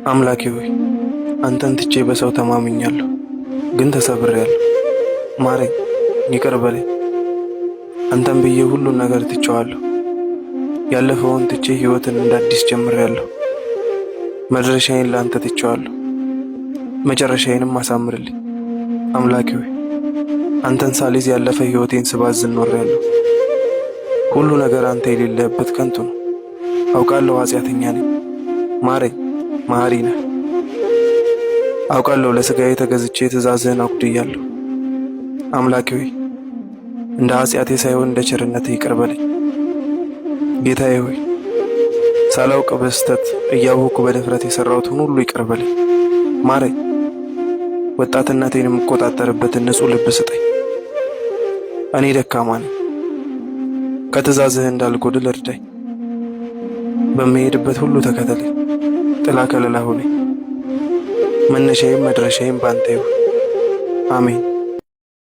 አምላኬ ሆይ አንተን ትቼ በሰው ተማምኛለሁ፣ ግን ተሰብሬያለሁ። ማረኝ፣ ይቅር በለኝ። አንተን ብዬ ሁሉን ነገር ትቼዋለሁ። ያለፈውን ትቼ ሕይወትን እንደ አዲስ ጀምሬያለሁ። መድረሻዬን ለአንተ ትቼዋለሁ፣ መጨረሻዬንም አሳምርልኝ። አምላኬ ሆይ አንተን ሳልይዝ ያለፈ ሕይወቴን ስባዝን ኖሬያለሁ። ሁሉ ነገር አንተ የሌለህበት ከንቱ ነው። አውቃለሁ ኃጢአተኛ ነኝ። ማረኝ፣ መሐሪ ነህ። አውቃለሁ ለሥጋዬ ተገዝቼ ትእዛዝህን አጉድያለሁ። አምላኬ ሆይ እንደ ኃጢአቴ ሳይሆን እንደ ቸርነትህ ይቅር በለኝ። ጌታዬ ሆይ ሳላውቅ በስህተት እያወቅኩ በድፍረት የሠራሁትን ሁሉ ይቅር በለኝ፣ ማረኝ። ወጣትነቴን የምቆጣጠርበትን ንጹሕ ልብ ስጠኝ። እኔ ደካማ ነኝ፣ ከትእዛዝህ እንዳልጎድል እርዳኝ። በምሄድበት ሁሉ ተከተለኝ፣ ጥላ ከለላ ሁነኝ። መነሻዬም መድረሻዬም ባንተ ይሁን። አሜን።